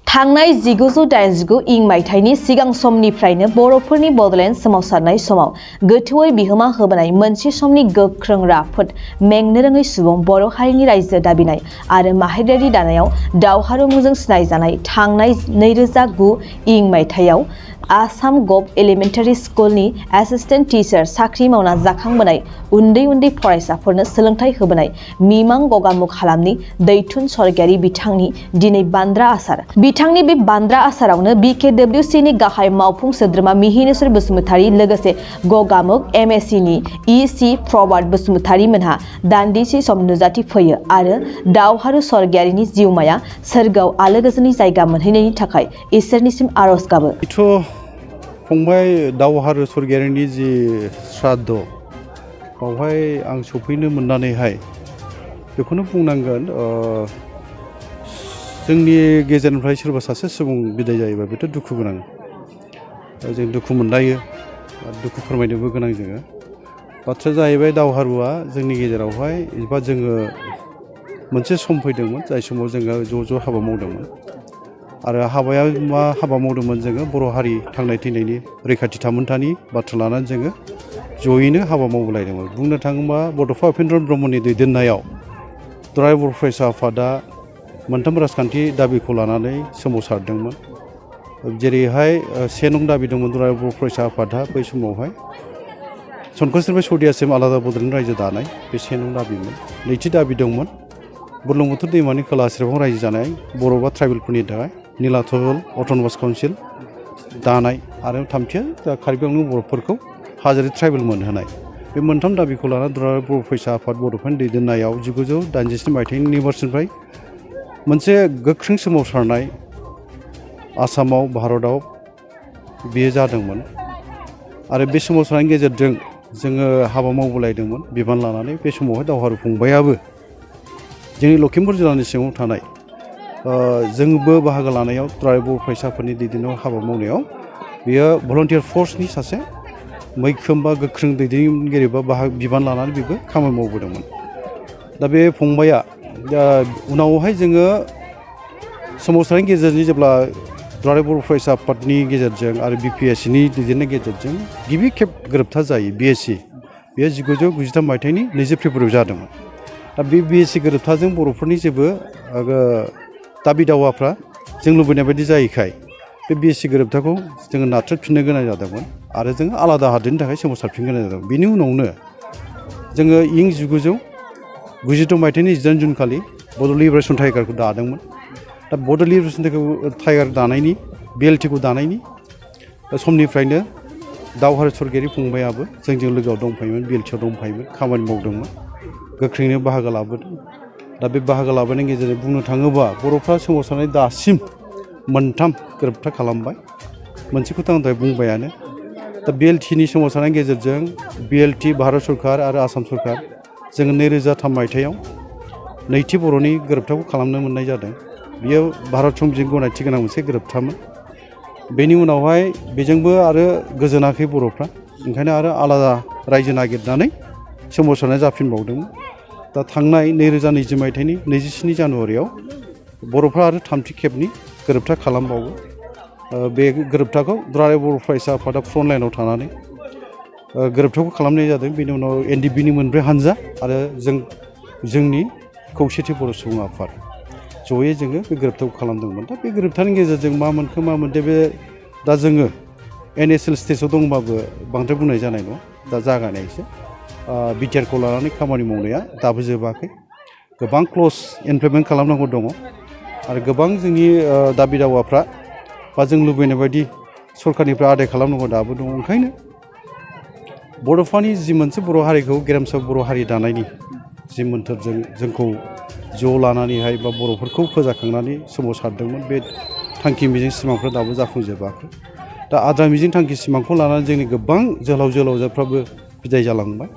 थांनाय 1989 इं मायथाइनि सिगां समनिफ्रायनो बर'फोरनि बड'लेण्ड सोमावसारनाय समाव गोथौयै बिहोमा होबोनाय मोनसे समनि गोख्रों राफोद मेंनो रोङै सुबुं बर' हारिनि रायजो दाबिनाय आरो माहारियारि दानायाव दावहारु मुंजों सिनायजानाय थांनाय 2009 इं मायथाइयाव आसाम गभ एलिमेन्टारि स्कुलनि एसिस्टेन्ट टिचार साख्रि मावना जाखांबोनाय उन्दै उन्दै फरायसाफोरनो सोलोंथाइ होबोनाय मिमां गगामुख हालामनि दैथुन सरगियारि बिथांनि दिनै बान्द्रा आसार। बिथांनि बे बान्द्रा आसारावनो BKWCनि गाहाय मावफुं सोद्रोमा मिहिनेश्वर बसुमतारी लोगोसे गगामुख MSCनि EC प्रबाद बसुमतारी मोनहा दान्दिसे सम नुजाथि फैयो आरो दावहारु सरगियारिनि जिउमाया सोरगोआव आलो गोजोननि जायगा मोनहैनायनि थाखाय इसोरनिसिम आरज गाबो। फंबाय दावहारु सरगियारिनि जि श्राद्ध बावहाय आं सफैनो मोननानैहाय बेखौनो बुंनांगोन जोंनि गेजेरनिफ्राय सोरबा सासे सुबुं बिदाय जायोबा बेथ' दुखु गोनां जों दुखु मोनदायो दुखु फोरमायनोबो गोनां जोङो बाथ्राया जाहैबाय दावहारुआ जोंनि गेजेरावहाय एबा जोङो मोनसे सम फैदोंमोन जाय समाव जोङो ज' हाबा मावदोंमोन आरो हाबाया मा हाबा मावदोंमोन जोङो बर' हारि थांनाय थैनायनि रैखाथि थामोन्थानि बाथ्रा लानानै जोङो जयैनो हाबा मावबोलायदोंमोन। बुंनो थाङोबा बड'फा उपेन्द्र ब्रह्मनि दैदेननायाव दुलाराय बर' फरायसा आफादा मोनथाम राजखान्थि दाबिखौ लानानै सोमावसारदोंमोन। जेरैहाय 1 नं दाबि दंमोन दुलाराय बर' फरायसा आफादा बै समावहाय सनकसनिफ्राय सदियासिम आलादा बड'लेण्ड रायजो दानाय बे 1 नं दाबिमोन। नैथि दाबि दंमोन बुरलुंबुथुर दैमानि खोला सेरफाङाव रायजो जानाय बर' बा ट्राइबेलफोरनि थाखाय नीलाचल अट'नमास काउन्सिल दानाय आरो थामथिया कार्बि आंलं बर'फोरखौ हाजोआरि ट्राइबेल मोनहोनाय बे मोनथाम दाबिखौ लानानै दुलाराय बर' फरायसा आफाद बड'फानि दैदेननायाव 1987 मायथाइनि निउमार्चनिफ्राय मोनसे गोख्रों सोमावसारनाय आसामाव भारतआव बेयो जादोंमोन आरो बे सोमावसारनायनि गेजेरजों जोङो हाबा मावबोलायदोंमोन बिबान लानानै। बे समावहाय दावहारु फंबायाबो जोंनि लखिमपुर जिल्लानि सिङाव थानाय जोंबो बाहागो लानायाव दुलाराय बर' फरायसाफोरनि दैदेननायाव हाबा मावनायाव बेयो भलन्टियार फर्सनि सासे मैखोम बा गोख्रों दैदेनगिरि बा बिबान लानानै बेबो खामानि मावबोदोंमोन। दा बे फंबाया उनावहाय जोङो सोमावसारनायनि गेजेरजों जेब्ला दुलाराय बर' फरायसा आफादनि गेजेरजों आरो BPSCनि दैदेननायनि गेजेरजों गिबि खेब गोरोबथा जायो BSc बेयो 1993 मायथाइनि 20 फेब्रुआरियाव जादोंमोन। दा बे BSc गोरोबथाजों बर'फोरनि जेबो दाबि दावाफ्रा जों लुबैनाय बायदि जायैखाय बे BSc गोरोबथाखौ जोङो नाथ्रोदफिननो गोनां जादोंमोन आरो जोङो आलादा हादोरनि थाखाय सोमावसारफिननो गोनां जादोंमोन। बेनि उनावनो जोङो इं 1992 मायथाइनि 18 जुन खालि बड' लिबारेसन टाइगारखौ दादोंमोन। दा बड' लिबारेसन टाइगार दानायनि BLTखौ दानायनि समनिफ्रायनो दावहारु सरगियारि फंबायाबो जोंजों लोगोआव दंफायोमोन BLTआव दंफायोमोन खामानि मावदोंमोन गोख्रैनो बाहागो लाबोदों। दा बे बाहागो लाबोनायनि गेजेरजों बुंनो थाङोबा बर'फ्रा सोमावसारनाय दासिम 3 गोरोबथा खालामबाय मोनसेखौथ' आं दहाय बुंबायानो। दा BLTनि सोमावसारनायनि गेजेरजों BLT भारत सरकार आरो आसाम सरकार जोङो 2003 मायथाइयाव नैथि बर'नि गोरोबथाखौ खालामनो मोननाय जादों। बियो भारत संबिजिरनि गनायथि गोनां मोनसे गोरोबथामोन। बेनि उनावहाय बेजोंबो आरो गोजोनाखै बर'फ्रा ओंखायनो आरो आलादा रायजो नागिरनानै सोमावसारनाय जाफिनबावदोंमोन। दा थांनाय 2020 मायथाइनि 27 जानुवारियाव बर'फ्रा आरो थामथि खेबनि गोरोबथा खालामबावो। बे गोरोबथाखौ दुलाराय बर' फरायसा आफादा फ्रन्ट लाइनाव थानानै गोरोबथाखौ खालामनाय जादों। बेनि उनाव NDBनि 4 हानजा आरो जोंनि खौसेथि बर' सुबुं आफाद जयै जोङो बे गोरोबथाखौ खालामदोंमोन। दा बे गोरोबथानि गेजेरजों मा मोनखो मा मोनदों बे दा जोङो NSL स्टेजाव दंबाबो बांद्राय बुंनाय जानाय नङा। दा जागायनायसो बिटिआरखौ लानानै खामानि मावनाया दाबो जोबाखै गोबां क्ल'ज इमप्लिमेन्ट खालामनांगौ दङ आरो गोबां जोंनि दाबि दावाफ्रा बा जों लुबैनाय बायदि सरकारनिफ्राय आदाय खालामनांगौ दाबो दङ। ओंखायनो बड'फानि जि मोनसे बर' हारिखौ गेरेमसा बर' हारि दानायनि जि मोन्थोरजों जोंखौ ज' लानानैहाय बा बर'फोरखौ फोजाखांनानै सोमावसारदोंमोन बे थांखि मिजिं सिमांफ्रा दाबो जाफुंजोबाखै। दा आद्रा मिजिं थांखि सिमांखौ लानानै जोंनि गोबां जोहोलाव जोहोलावजोफ्राबो बिदाय जालांबाय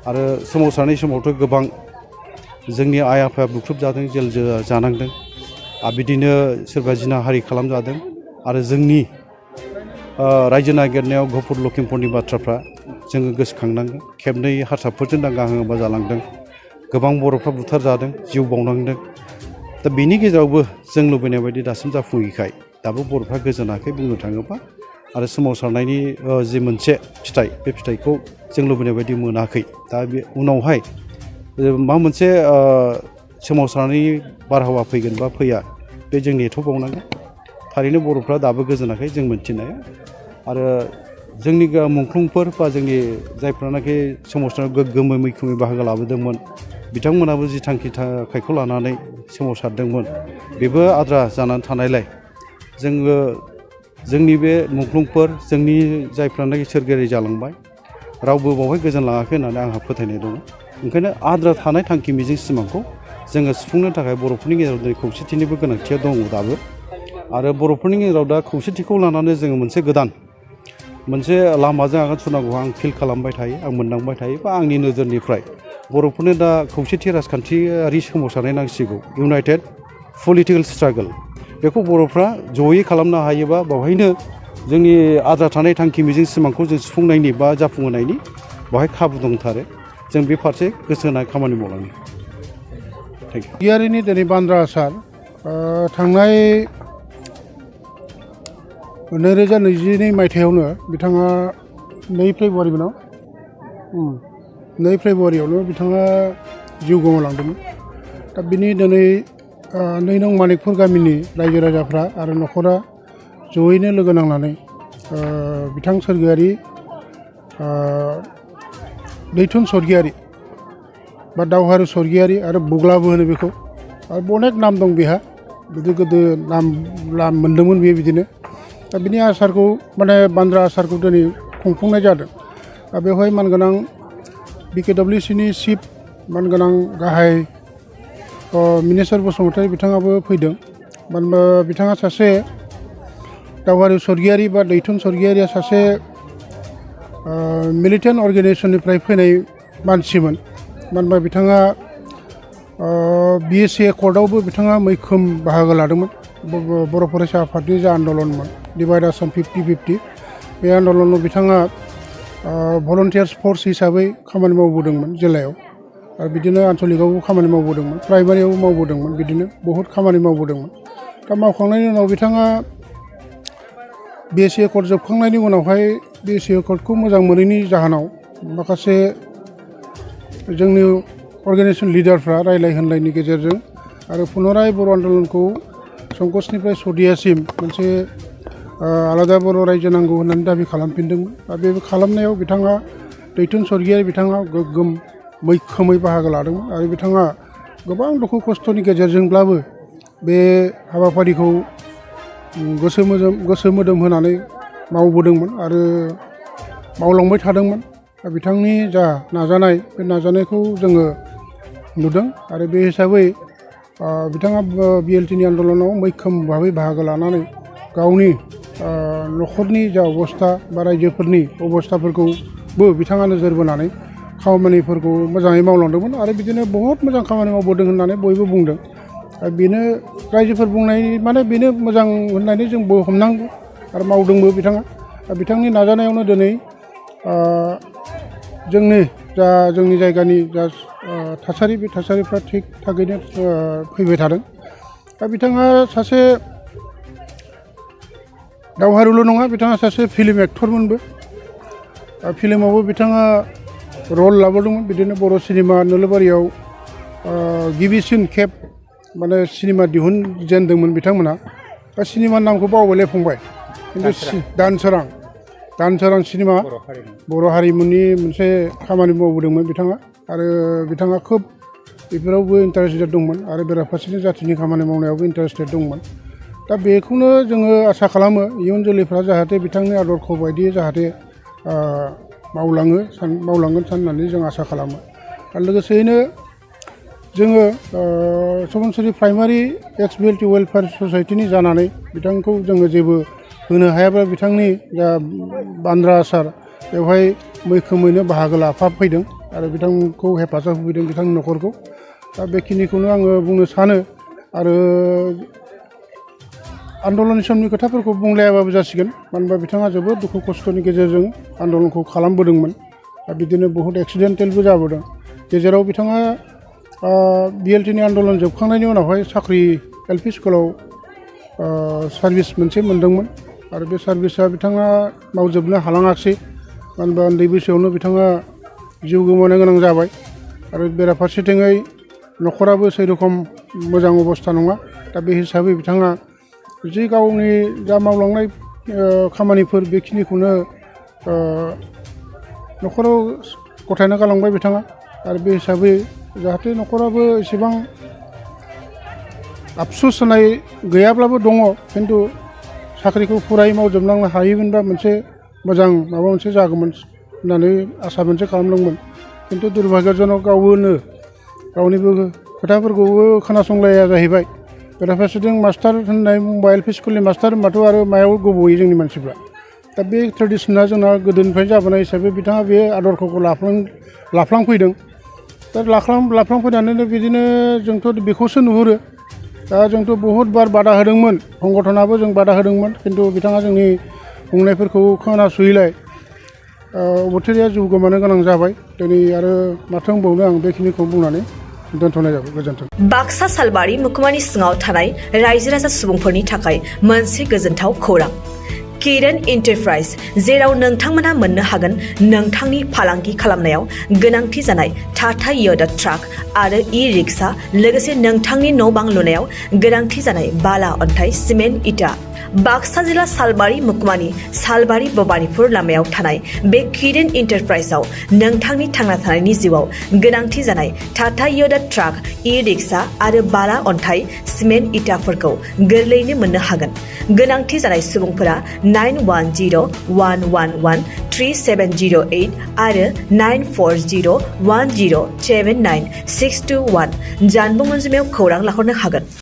आरो सोमावसारनाय समावथ' गोबां जोंनि आइ आफाया बुख्रुब जादों जेल जानांदों आरो बिदिनो सोरबा जिनाहारि खालामजादों आरो जोंनि रायजो नागिरनायाव गहपुर लखिमपुरनि बाथ्राफ्रा जोङो गोसोखांनांगोन। खेबनै हारसाफोरजों दांगा हांगा जालांदों गोबां बर'फ्रा बुथार जादों जिउ बावनांदों दा बिनि गेजेरावबो जों लुबैनाय बायदि दासिम जाफुङैखाय दाबो बर'फ्रा गोजोनाखै बुंनो थाङोबा आरो सोमावसारनायनि जि मोनसे फिथाइ बे फिथाइखौ जों लुबैनाय बायदि मोनाखै दा बे उनावहाय मा मोनसे सोमावसारनायनि बारहावा फैगोन बा फैया बे जों नेथ'बावनांगोन थारैनो बर'फ्रा दाबो गोजोनाखै जों मोनथिनाया आरो जोंनि मुंख्लंफोर बा जोंनि जायफ्रानाखि सोमावसारनायाव गोग्गोमै मैखोमै बाहागो लाबोदोंमोन बिथांमोनाबो जि थांखि थाखायखौ लानानै सोमावसारदोंमोन बेबो आद्रा जानानै थानायलाय जोङो जोंनि बे मुंख्लंफोर जोंनि जायफ्रानाखि सोरगोयारि जालांबाय रावबो बावहाय गोजोन लाङाखै होननानै आंहा फोथायनाय दङ ओंखायनो आद्रा थानाय थांखि मिजिं सिमांखौ जोङो सुफुंनो थाखाय बर'फोरनि गेजेराव दिनै खौसेथिनिबो गोनांथिया दङ दाबो आरो बर'फोरनि गेजेराव दा खौसेथिखौ लानानै जोङो मोनसे गोदान मोनसे लामाजों आगान सुरनांगौ आं फिल खालामबाय थायो आं मोनदांबाय थायो बा आंनि नोजोरनिफ्राय बर'फोरनो दा खौसेथि राजखान्थियारि सोमावसारनाय नांसिगौ इउनाइटेड पलिटिकेल स्ट्रागल बेखौ बर'फ्रा जयै खालामनो हायोबा बेवहायनो जोंनि आद्रा थानाय थांखि मिजिं सिमांखौ जों सुफुंनायनि बा जाफुंहोनायनि बेवहाय खाबु दंथारो जों बे फारसे गोसो होनाय खामानि मावलाङो गियारिनि दिनै बान्द्रा आसार थांनाय 2022 मायथाइयावनो बिथाङा 2 फेब्रुवारिमोन 2 फेब्रुवारियावनो बिथाङा जिउ गोमालांदोंमोन दा बिनि दिनै 2 नं मानिकपुर गामिनि रायजो राजाफ्रा आरो न'खरा जयैनो लोगो नांनानै बिथां सोरगोयारि दैथुन स्वर्गियारि बा दावहारु स्वर्गियारि आरो बुग्लाबो होनो बेखौ आरो अनेक नाम दं बेहा बिदि गोदो नाम मोन्दोंमोन बेयो बिदिनो दा बिनि आसारखौ माने बान्द्रा आसारखौ दिनै खुंफुंनाय जादों दा बेवहाय मानगोनां BKWCनि चिफ मानगोनां गाहाय मिनिस्टार बसुमतारी बिथाङाबो फैदों मानो होनबा बिथाङा सासे दावहारु स्वर्गियारि बा दैथुन स्वर्गियारिया सासे मिलिटेन्ट अर्गेनाइजेसननिफ्राय फैनाय मानसिमोन मानो होनबा बिथाङा BSc एकर्डआवबो बिथाङा मैखोम बाहागो लादोंमोन बर' फरायसा आफादनि जा आन्दलनमोन डिभाइड आसाम 50-50 बे आन्दलनाव बिथाङा भलन्टियार्स फर्स हिसाबै खामानि मावबोदोंमोन जिल्लायाव आरो बिदिनो आन्चलिकआवबो खामानि मावबोदोंमोन प्राइमारियावबो मावबोदोंमोन बिदिनो बहुद खामानि मावबोदोंमोन दा मावखांनायनि उनाव बिथाङा BSc एकर्ड जोबखांनायनि उनावहाय BSc एकर्डखौ मोजां मोनैनि जाहोनाव माखासे जोंनि अर्गेनाइजेसन लिडारफ्रा रायलाय होनलायनि गेजेरजों आरो पुनराय बर' आन्दलनखौ संकसनिफ्राय सदियासिम मोनसे आलादा बर' रायजो नांगौ होननानै दाबि खालामफिनदोंमोन आरो बे खालामनायाव बिथाङा दैथुन स्वर्गियारि बिथाङा गोग्गोम मैखोमै बाहागो लादोंमोन आरो बिथाङा गोबां दुखु खस्थ'नि गेजेरजोंब्लाबो बे हाबाफारिखौ गोसो मोदोम होनानै मावबोदोंमोन आरो मावलांबाय थादोंमोन बिथांनि जा नाजानाय बे नाजानायखौ जोङो नुदों आरो बे हिसाबै बिथाङा BLTनि आन्दलनाव मैखोम भाबै बाहागो लानानै गावनि न'खरनि जा अबस्था बा रायजोफोरनि अबस्थाफोरखौबो बिथाङा नोजोर बोनानै खामानिफोरखौ मोजाङै मावलांदोंमोन आरो बिदिनो बहुत मोजां खामानि मावबोदों होननानै बयबो बुंदों बेनो रायजोफोर बुंनाय माने बेनो मोजां होननानै जोंबो हमनांगौ आरो मावदोंबो बिथाङा बिथांनि नाजानायावनो दिनै जोंनि जायगानि जा थासारि बे थासारिफ्रा थिग थागैनो फैबाय थादों दा बिथाङा सासे दावहारुल' नङा बिथाङा सासे फिल्म एक्टरमोनबो फिल्मावबो बिथाङा रल लाबोदोंमोन बिदिनो बर' सिनेमा नोलोबारियाव गिबिसिन खेब माने सिनेमा दिहुनजेनदोंमोन बिथांमोना दा सिनेमानि नामखौ बावबायलै फंबाय खिन्थु दानसोरां सिनेमा बर' हारिमुनि मोनसे खामानि मावबोदोंमोन बिथाङा आरो बिथाङा खोब बेफोरावबो इन्टारेस्टेड दंमोन आरो बेराफारसेथिं जाथिनि खामानि मावनायावबो इन्टारेस्टेड दंमोन दा बेखौनो जोङो आसा खालामो इयुन जोलैफ्रा जाहाथे बिथांनि आदर्श बायदियै जाहाथे मावलांगोन साननानै जों आसा खालामो आरो लोगोसेयैनो जोङो सुबुंस्रि प्राइमारि एक्स BLT वेलफेयार ससाइटिनि जानानै बिथांखौ जोङो जेबो होनो हायाब्ला बिथांनि जा बान्द्रा आसार बेवहाय मैखोमैनो बाहागो लाफाफैदों आरो बिथांखौ हेफाजाब होफैदों बिथांनि न'खरखौ दा बेखिनिखौनो आङो बुंनो सानो आरो आन्दलननि समनि खोथाफोरखौ बुंलायाबाबो जासिगोन मानो होनबा बिथाङा जोबोद दुखु खस्थ'नि गेजेरजों आन्दलनखौ खालामबोदोंमोन दा बिदिनो बहुद एक्सिडेन्टेलबो जाबोदों गेजेराव बिथाङा BLT नि आन्दलन जोबखांनायनि उनावहाय साख्रि LP स्कुलाव सार्भिस मोनसे मोनदोंमोन आरो बे सार्भिसा बिथाङा मावजोबनो हालाङाखिसै मानो होनबा उन्दै बैसोआवनो बिथाङा जिउ गोमानो गोनां जाबाय आरो बेराफारसेथिङै न'खराबो सेरखम मोजां अबस्था नङा दा बे हिसाबै बिथाङा जि गावनि जा मावलांनाय खामानिफोर बेखिनिखौनो न'खराव गथायना गालांबाय बिथाङा आरो बे हिसाबै जाहाथे न'खराबो एसेबां आफसुस होनाय गैयाब्लाबो दङ खिन्थु साख्रिखौ फुरायै मावजोबलांनो हायोमोनबा मोनसे मोजां माबा मोनसे जागौमोन होननानै आसा मोनसे खालामदोंमोन खिन्थु दुर्भाग्यजनक गावनो गावनिबो खोथाफोरखौबो खोनासंलाया जाहैबाय बेराफारसेथिं मास्टार होननाय बुंबा LP स्कुलनि मास्टार होनबाथ' आरो मायाव गब'यो जोंनि मानसिफ्रा दा बे ट्रेडिसना जोंना गोदोनिफ्राय जाबोनाय हिसाबै बिथाङा बे आदरखौ लाफ्लांफैदों दा लाफ्लांफैनानैनो बिदिनो जोंथ' बेखौसो नुहुरो दा जोंथ' बहुद बार बादा होदोंमोन संगठनाबो जों बादा होदोंमोन खिन्थु बिथाङा जोंनि बुंनायफोरखौ खोनासुयैलाय अबथिराया जिउ गोमानो गोनां जाबाय दिनै आरो माथो बुंबावनो आं बेखिनिखौ बुंनानै दोनथ'नाय जाबाय गोजोन्थों। बाक्सा सालबारि मुखुमानि सिङाव थानाय रायजो राजा सुबुंफोरनि थाखाय मोनसे गोजोनथाव खौरां किरण एन्टारप्राइज जेराव नोंथांमोना मोननो हागोन नोंथांनि फालांगि खालामनायाव गोनांथि जानाय टाटा य'दा ट्राक आरो रिक्सा लोगोसे नोंथांनि न' बां लुनायाव गोनांथि जानाय बाला अन्थाइ सिमेन्ट इटा बाक्सा जिल्ला सालबारि मुखुमानि सालबारि भबानिपुर लामायाव थानाय बे किरण एन्टारप्राइजआव नोंथांनि थांना थानायनि जिउआव गोनांथि जानाय टाटा य'दा ट्राक रिक्सा आरो बाला अन्थाइ सिमेन्ट इटाफोरखौ गोरलैयैनो मोननो हागोन गोनांथि जानाय सुबुंफोरा 9101113708 आरो 9401079621 जानबुं अनजिमायाव खौरां लाहरनो हागोन।